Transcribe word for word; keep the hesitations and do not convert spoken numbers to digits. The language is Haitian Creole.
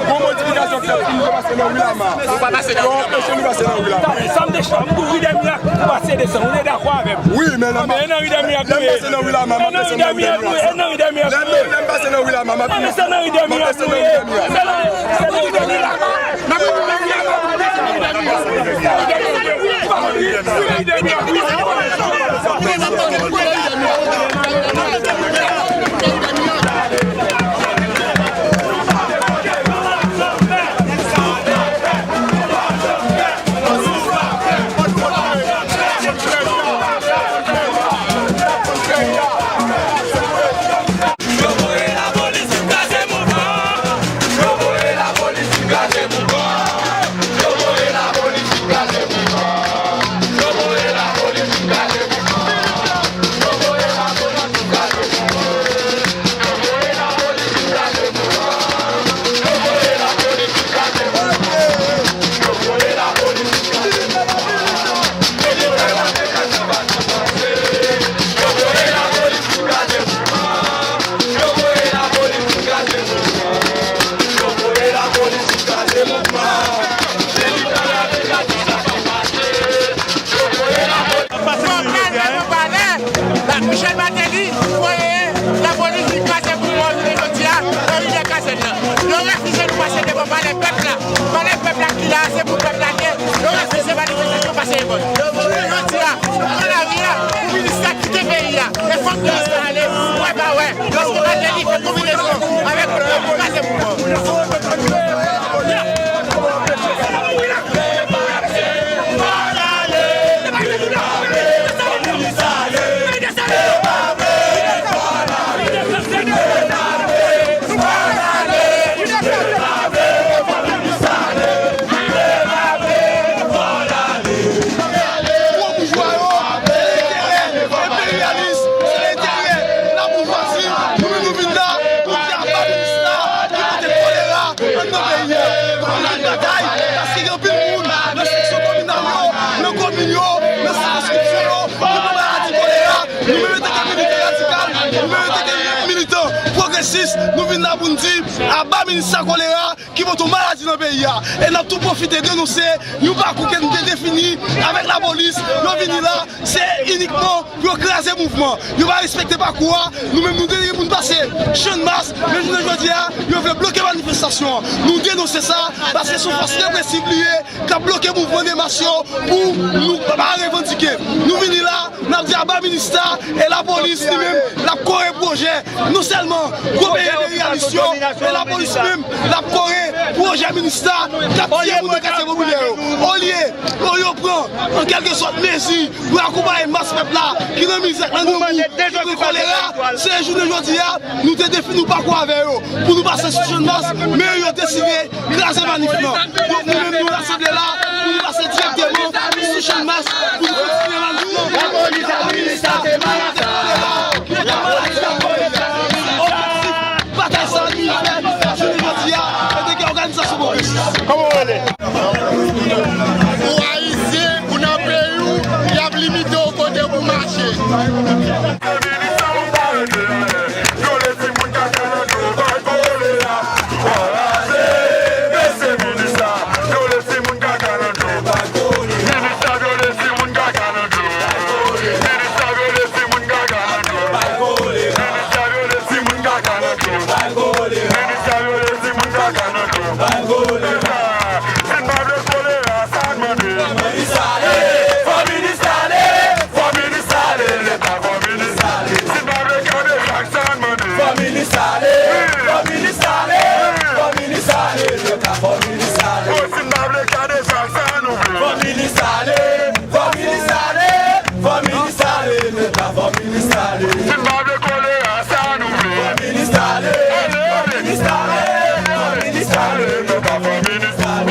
Gon modifikasyon k fèt pou nou pase nan Wilama. Yo anpeche nou pase nan Wilama. Sa m te chwa, m pou ri dèmye ak pou pase desann. Ou te dakò avè m? Wi, men lè m pase nan Wilama, m ap desann nan Wilama. Lè m pase nan Wilama, m ap desann nan Wilama. Michel Martelly voye lapolis vin kraze pou nou jounen jodi a nan rivyè Kazèn nan. Yo refize nou pase devan palè pèp la. Palè pèp la ki la, se pou pèp la l ye. Yo refize manifestasyon pase devan. Jounen jodi a, nou pran lari a pou minis la kite peyi a. E fòk minis la ale, wè pa wè. Paske Martelly fè konbinezon avèk pèp pou kraze mouvman. Gwo boujwa yo, se enterè enperyalis, se enterè laboujwazi. Nou menm nou vin la pou di aba minis la ki pote kolera anndan peyi a. Fòk nou vin batay, paske gen anpil moun nan seksyon kominal yo, nan komin yo, nan sikonskripsyon yo, yo pran maladi kolera. Nou menm antanke milite radikal, nou menm antanke militan pwogresis, nou vin la pou n di aba minis la kolera ki pote yon maladi nan peyi a. E n ap tou pwofite denonse yon pakou ke nou te defini avèk lapolis. Yo vini la, se inikman pou yo kraze mouvman. Yo pa respekte pakou a. Nou menm, nou te gen pou n pase Channmas, men jounen jodi a, yo vle bloke manifestasyon an. Nou denonse sa, paske se yon fòs represif li ye, k ap bloke mouvman de mas yo pou nou pa revandike. Nou vini la, n ap di aba minis la, e lapolis li menm, l ap kore pwojè. Non sèlman gwo peyi enperyalis yo, men lapolis menm, l ap kore pwojè minis la, k ap tiye moun nan katye popilè yo. Olye, olye yo pran, an kèlkesòt, mezi pou akonpaye mas pèp la, ki nan mizè, nan grangou, ki pran kolera, se jounen jodi a, nou te defini yon pakou avè yo, pou nou pase sou Channmas, men yo deside kraze manif lan. Donk, nou menm, nou rasanble la pou nou pase dirèkteman sou Channmas pou nou kontinye manif nou. Lapolis ak minis la se malasa. Batay sa nou fè jounen jodi a, antanke òganizasyon pwogresis. Kòman w rele? Ou ayisyen, ou nan peyi w, y ap limite w kote pou mache. Yo le timoun k ap fè nan nou bay kolera. Si n pa vle kolera, sa n mande. Fò minis ale, fò minis ale, fò minis ale, Leta, fò minis ale. Si n pa vle kadejak, sa n mande. Fò minis ale, fò minis ale, fò minis ale, Leta, fò minis ale. O, si n pa vle kadejak, sa nou vle. Fò minis ale, fò minis ale, fò minis ale, Leta, fò minis ale. Si n pa vle kolera, sa nou vle. Fò minis ale, fò minis ale, fò minis ale, Leta, fò minis ale.